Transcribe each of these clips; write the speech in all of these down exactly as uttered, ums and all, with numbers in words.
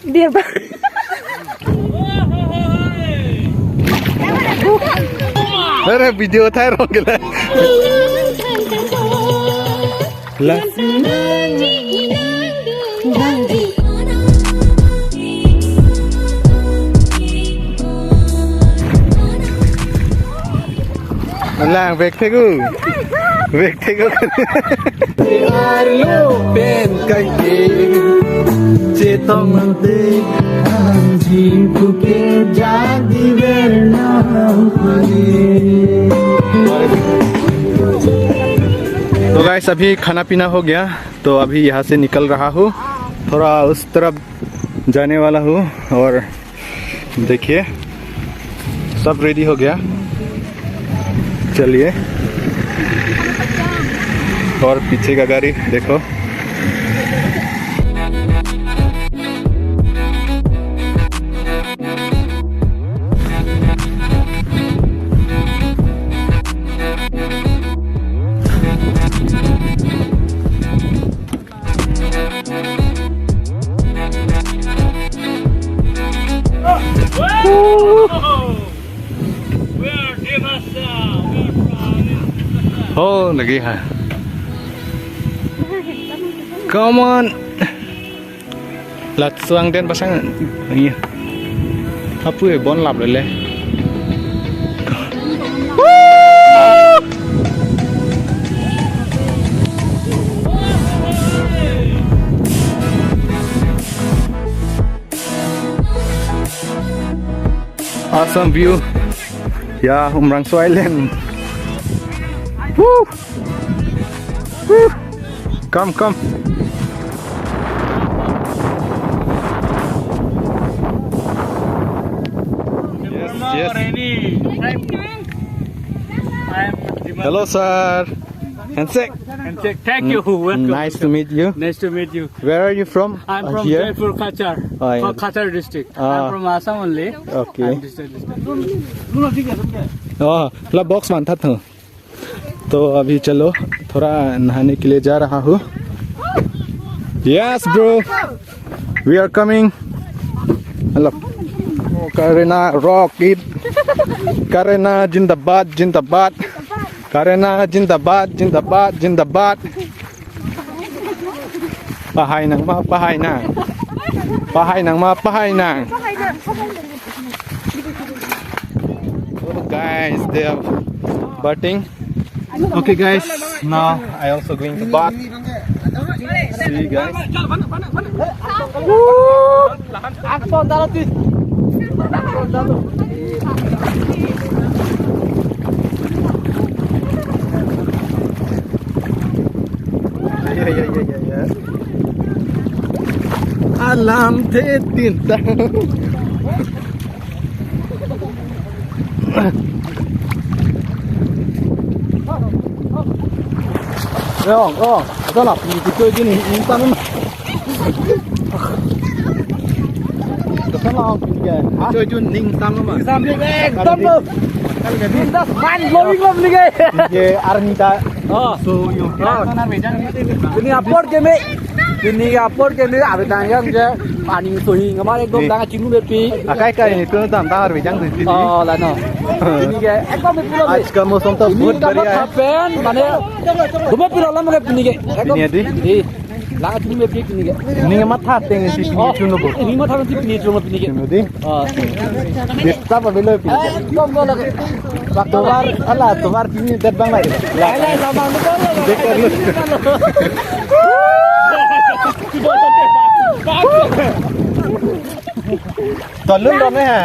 Dia ba. Arai video thai rong ke la. La. Lang vek thegu. Vek thegu. Arlo pen kai ke. Chetong de anji puke jadi verna. तो गाइस, अभी खाना पीना हो गया, तो अभी यहाँ से निकल रहा हूँ, थोड़ा उस तरफ जाने वाला हूँ। और देखिए, सब रेडी हो गया, चलिए। और पीछे का गाड़ी देखो। Oh, lagi ha. Come on. Laso angdeng pasang. Iya. Apu e bon lap lele. Awesome view. Ya, Umrangso Island. Woo! Woo! Come, come. Yes, yes. Hello, sir. Handshake. Handshake. Thank you. Mm, welcome. Nice to meet you. Nice to meet you. Where are you from? I'm Uh, from here? Jaipur, Cachar. Oh, yeah. From Cachar district. Ah. I'm from Assam only. Okay. I'm this side, this side. Oh, la box man that ho. तो अभी चलो, थोड़ा नहाने के लिए जा रहा हूँ। Yes, bro. We are coming. Hello. Karena rock it. Karena zindabad, zindabad. Karena zindabad, zindabad, zindabad. Pahai nang ma, pahai nang. Pahai nang ma, pahai nang. Oh, guys, they are bathing. Okay, guys, now I also going to bath. See you guys. Ya, ya, ya, ya, ya. Alam te tinta. Ong, ong, ito na, pini kito yun, yung tanong na. Ito na, ong, pini kaya. Ha? Ito yun, ning tanong ma. Ning tanong, ekdom lo. Ning tanong, mind blowing lo, pini kaya. Ye, arni ta. Oh. So, yung Oh. Pini apor ke me. Pini ke apor ke me, abe tang yang je. Paning sohi, ngamar ekdom Ni. Tang chinu bepi. Akai kai ni tu tam tang arve jang tu. Oh, la no. Pini ke, ekdom bepi lo. आज का मौसम तो Pini बहुत ka बढ़िया है। Happen, mane, dum bepi lo lam ke pini ke. Ekdom. Pini adi? Di. Lang chinu bepi pini ke. Ning matha teng si Oh, pini chunu bo. Ning matha si pini chunu pini ke. Chunu di. Oh. Disturb abelo pini. Ekdom ko lage. Tovar, ala, tovar pini det bang lagi. Ala, sama ko lage. Dekar lu. Tolong dong ya.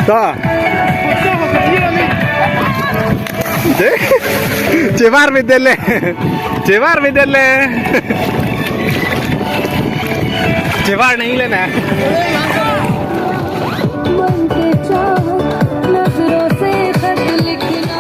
To. Chebar bidele. Chebar bidele. Chebar nahi lena. मन के चाहत नजरों से खत लिखना।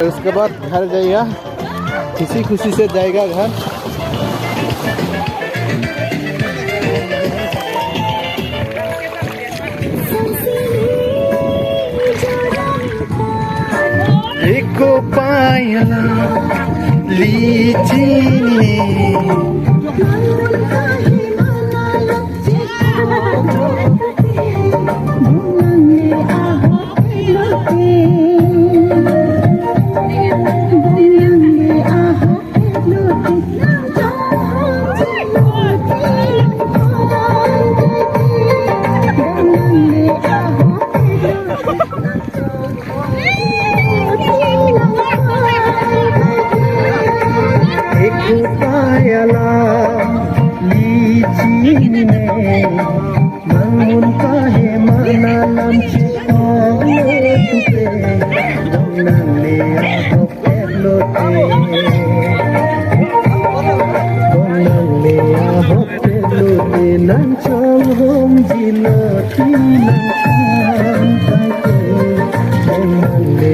उसके बाद घर जाएगा, खुशी खुशी से जाएगा घर। Eko payala lichini. Eko payala lichini, namun kahe mana lam chikong lo tupe, dong nangne ahok lote. Dong nangne ahok lote, nang chonghong ji lote, nang chonghong ji lote, nang chonghong ji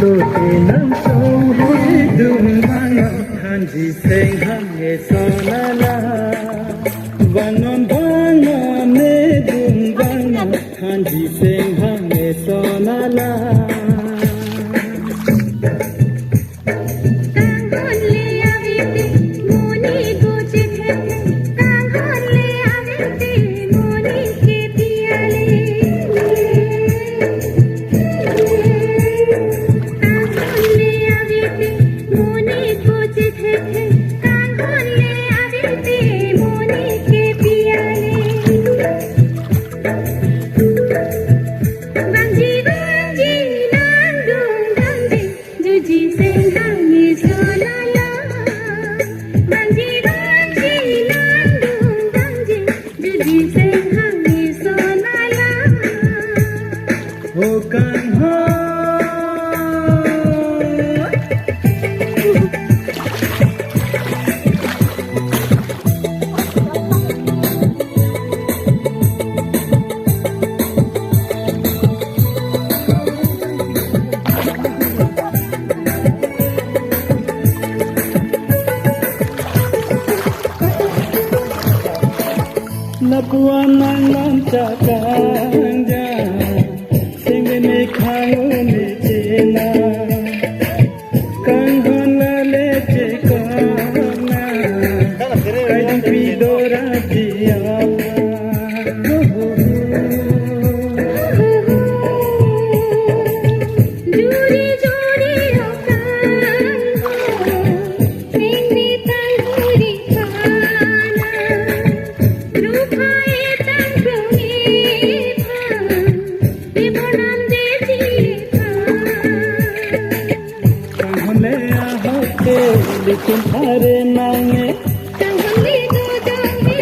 lote, nang chonghong ji lote, nang chonghong ji lote. Dum bang thanji seng hang eson ala. Bang non bang non ne dum bang non thanji seng hang eson ala. Lapuan nang lam chakang ja, sing bini khang uni chena. Kanghon lale chekona, kaiding pidora dia. Juri juri okan ho, singni tanghuri kana, rupai tangkung iphan, ibonam deji iphan. Kanghon le ahok ke lichun thare nangne. Kanghon le dodong le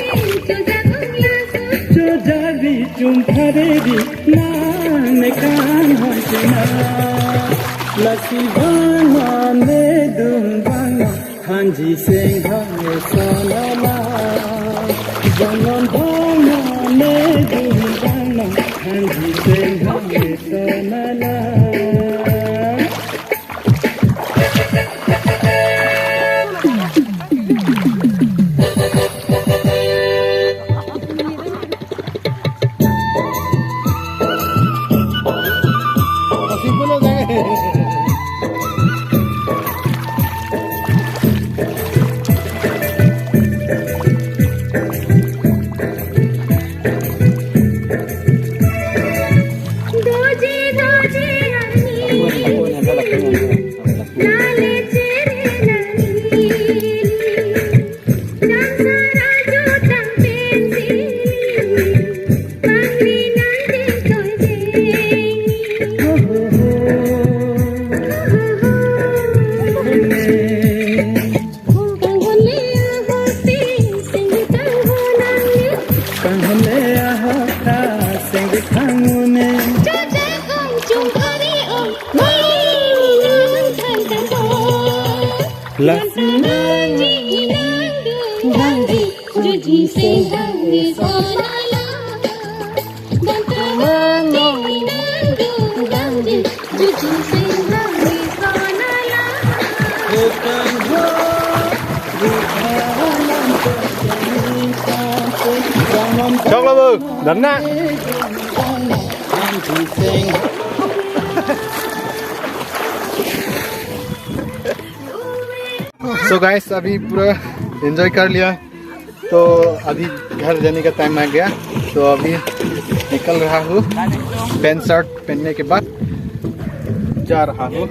chojak ong laso. Chojak ri chun thare ri nangne kanghon chena. Lasi bang non ne dum bang non thanji seng hang eson ala. Bang non bang non ne dum bang non thanji seng hang eson ala. Choklo bu, dam na. So guys, अभी पूरा एंजॉय कर लिया, तो अभी घर जाने का टाइम आ गया। तो अभी निकल रहा हूँ, पैंट शर्ट पहनने के बाद जा रहा हूँ।